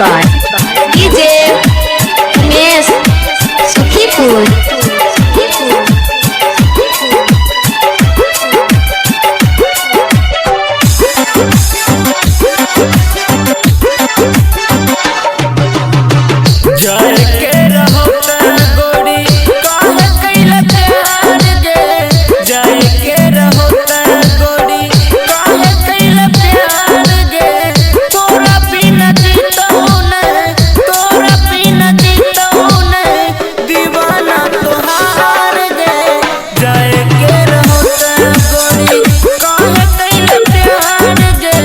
by DJ Umesh Sukhipur. जाए के रहो त गोरी काहे कैला प्यार गे, जाए के रहो त गोरी काहे कैला प्यार गे। तोरा बिना जीतौ नै, तोरा बिना जीतौ नै, दीवाना तोहार गे। जाए के रहो त गोरी काहे कैला प्यार गे,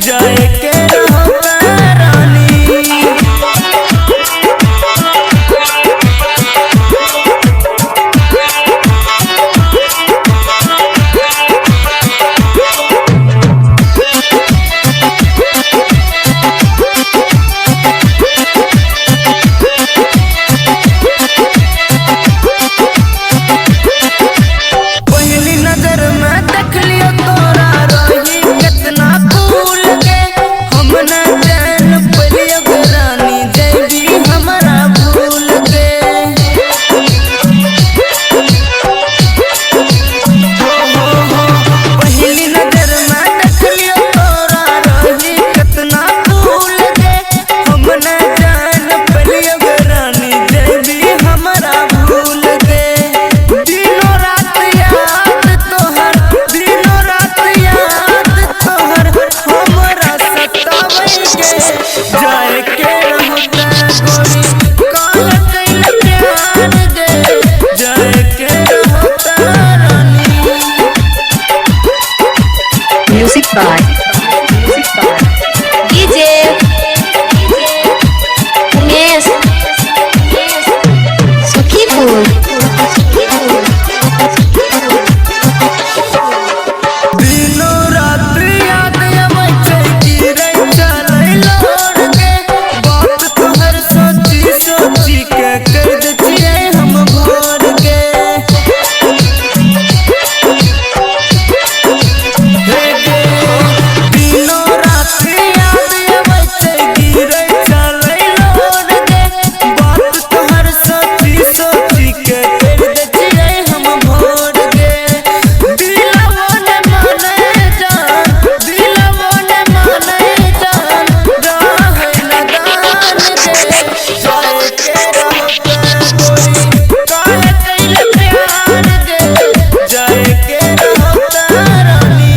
जाए के रहो त रानी। पहली नजर में देख लियो तोरा रही कितना फूल के, हम न जान पलियो रानी जैबी हमरा भूल के। हो हो हो, पहली नजर में देख लियो तोरा रही कितना फूल के, हम न जान पलियो रानी जैबी हमरा भूल के। दिनों रात याद तोहर, दिनों रात याद तोहर हमरा सतावै गे। जाए के रहो त गोरी काहे कैला प्यार गे, जाए के रहो त रानी। Music by DJ Umesh Sukhipur. दिनों रात याद अबै छै गिरै चलै लोर के, बात तोहर सोची सोची के कर दै छियै हम भोर के। हे गे, दिनों रात याद अबै छै गिरै चलै लोर के, बात तोहर सोची सोची के कर दै छियै हम भोर के। दिलवो ने मानै जान, दिलवो ने मानै जान, रहै नदान गे। जाए के रहो त गोरी काहे कैला प्यार गे, जाए के रहो त रानी।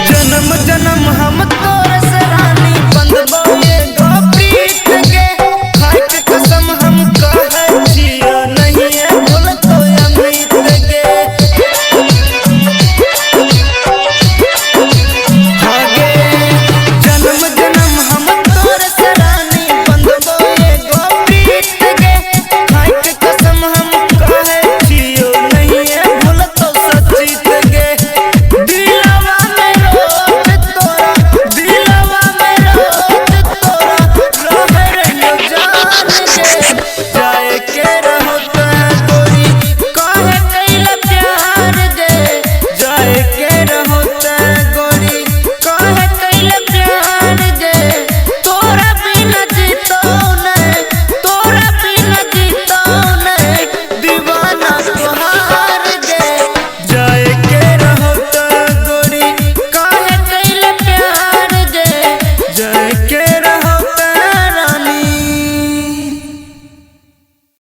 जन्म जन्म हम तो